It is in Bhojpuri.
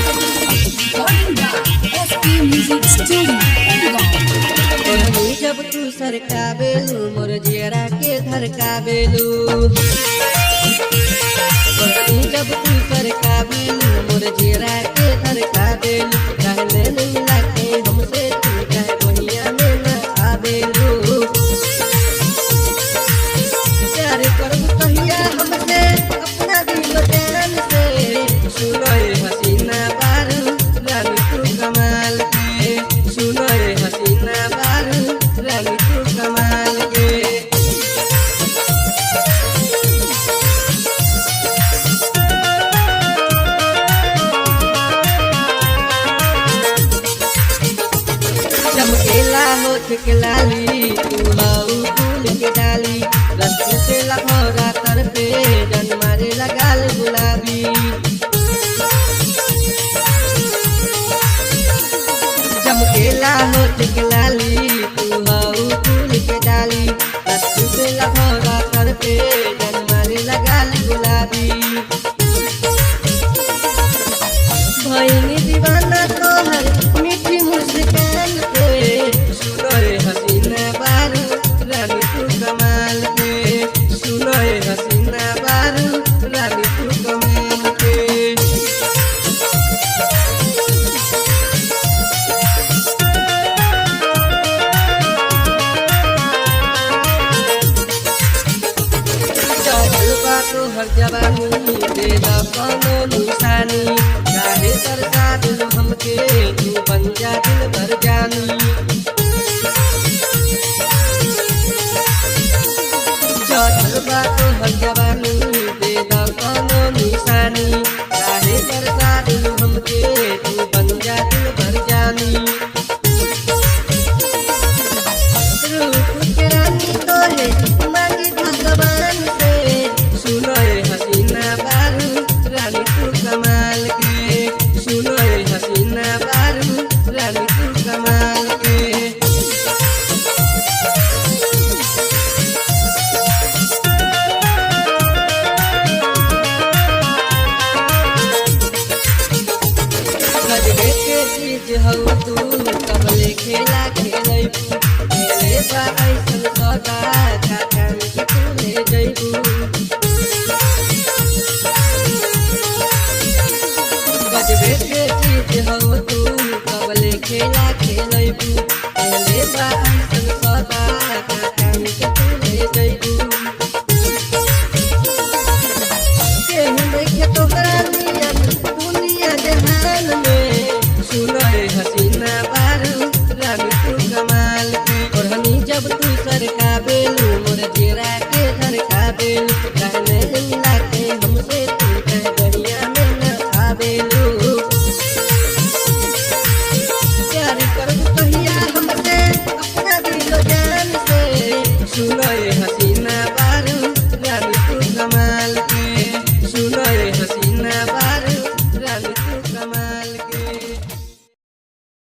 Recording by SP Music Studio, Gurgaon. तोहनी जब तू सरकावेलू मोर जियरा के धरकावेलू। तोहनी जब तू सरकावेलू मोर जियरा के धरकावेलू। काहे नैन मिला के हमसे तू काहे बहिया में न आवेलू। प्यार करब कहिया हमसे अपना दिल जान से। सुनो रे हसीना बारू रानी तू कमाल के। सुनो रे हसीना बारू रानी तू कमाल के। चमकेला होठ के लाली तू हाउ फूल के डाली। रस से लखोरा तर पे जन मारे लगाल गुलाबी। चमकेला होठ के लाली तू हाउ फूल के डाली। रस से लखोरा तर पे जन मारे लगाल गुलाबी। भैनी दीवाना तोहर मीठी मुस्कान पे। सुनो रे हसीना बारू रानी तू कमाल के। सुनो रे हसीना बारू रानी तू कमाल के। चढ़ल बा तोहर जवानी दे द कोनो निशानी। काहे तरसा दिल हमके तू बन जा दिल भर जानी।